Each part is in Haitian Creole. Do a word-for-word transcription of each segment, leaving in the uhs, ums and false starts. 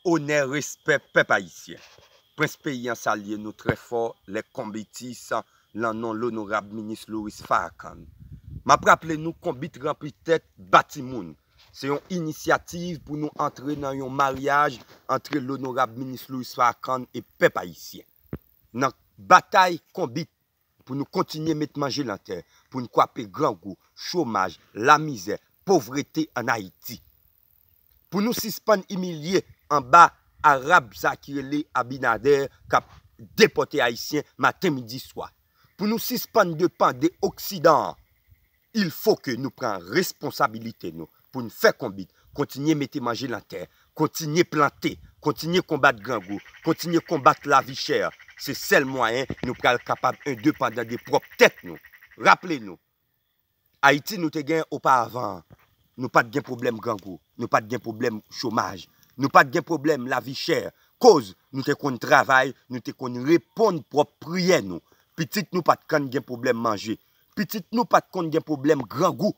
Onè, respè, pèp ayisyen. Prens peyi an salye nou trè fò, lè Konbitis, nan non Lonorab Minis Louis Farrakhan. M ap raple nou Konbit Ranpli Tèt Ba Timoun. Se yon inisyativ pou nou antre nan yon maryaj antre Lonorab Minis Louis Farrakhan e pèp ayisyen. Nan batay Konbit pou nou kontinye met manje lan tè, pou n kwape grangou, chomaj, lamizè, povrete ann Ayiti. Pou nou sispann imilye anba Arab sa ki rele Abinader k ap depòte Ayisyen maten, midi, swa. Pou nou sispann depann de Oksidan an, il fo ke nou pran responsabilite nou pou n fè Konbit, kontinye mete manje lan tè, kontinye plante, kontinye konbat grangou, kontinye konbat lavi chè. Se sèl mwayen nou pral kapab endepandan de pwòp tèt nou. Raple nou, Ayiti nou te gen oparavan an, nou pa t gen pwoblèm grangou, nou pa t gen pwoblèm chomaj, nou pa t gen pwoblèm lavi chè. Koz nou te konn travay, nou te konn reponn pwòp priyè nou. Pitit nou pa t konn gen pwoblèm manje. Pitit nou pa t konn gen pwoblèm grangou.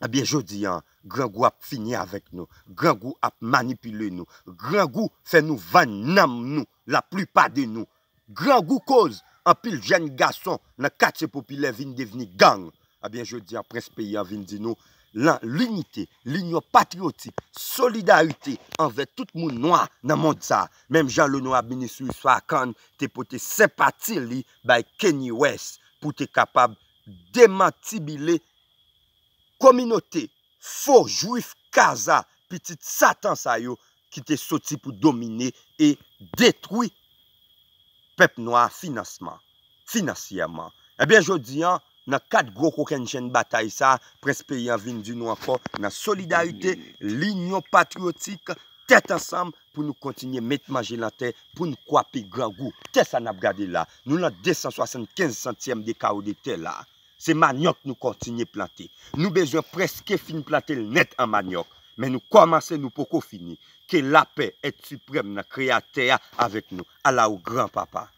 Ebyen, jodi an, grangou ap fini avèk nou. Grangou ap manipile nou. Grangou fè nou vann nanm nou, laplipa de nou. Grangou koz anpil jèn gason nan katye popilè vin devni gang. Ebyen, jodi an, prens peyi an vin di nou, lan linite, linyon patriyotik, solidarite anvè tout moun nwa nan mond sa. Menm jan Lonorab Minis Louis Farrakhan te pote senpati li bay Kanye West pou te kapab demantibile kominote fo jwif kaza, pitit Satan sa yo ki te soti pou domine e detwi pèp nwa finansman, finansyèman. Ebyen, jodi an, nan kad gwo kokennchenn batay sa, prens peyi an vin di nou ankò, nan solidarite, linyon patriyotik, tèt ansanm, pou nou kontinye met manje lan tè, pou n kwape grangou. Tè sa n ap gade la, nou lan de san swasannkenz santyèm de kawo de tè la. Se manyòk nou kontinye plante. Nou bezwen prèske fin plante l nèt an manyòk. Men nou kòmanse, nou poko fini. Ke lapè èt siprèm nan Kreyatè a avèk nou. Ala ou gran papa.